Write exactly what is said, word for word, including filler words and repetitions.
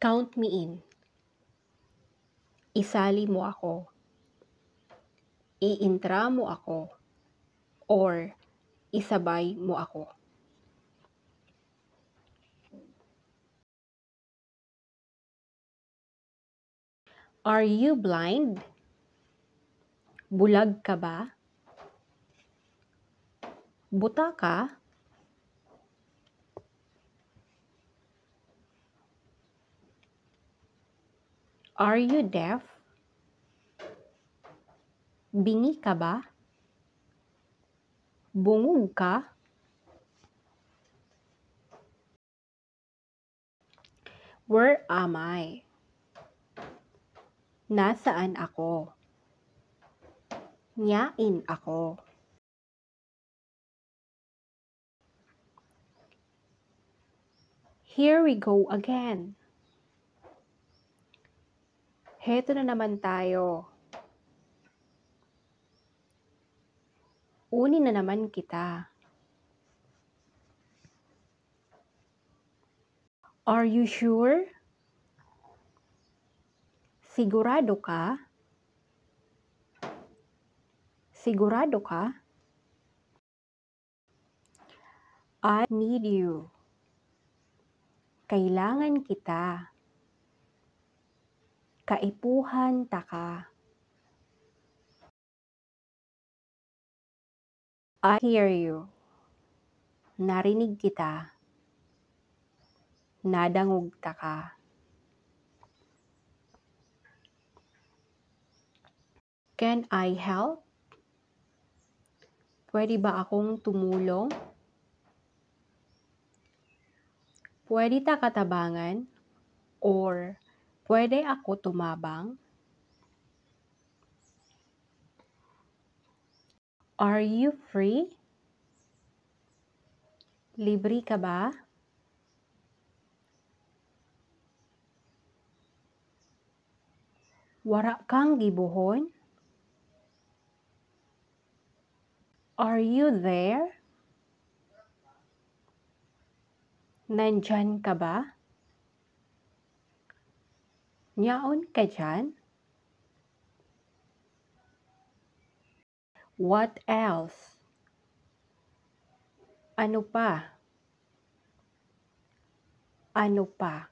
Count me in. Isali mo ako. Iintra mo ako. Or isabay mo ako. Are you blind? Bulag ka ba? Buta ka? Are you deaf? Bingi ka ba? Bungog ka? Where am I? Nasaan ako? Nyain ako? Here we go again. Heto na naman tayo. Uni na naman kita. Are you sure? Sigurado ka? Sigurado ka? I need you. Kailangan kita. Kaipuhan taka. I hear you. Narinig kita. Nadangog taka. Can I help? Pwede ba akong tumulong? Pwede taka tabangan? Or pwede ako tumabang? Are you free? Libre ka ba? Wara kang gibohon? Are you there? Nandyan ka ba? Nyaon ka dyan? What else? Ano pa? Ano pa?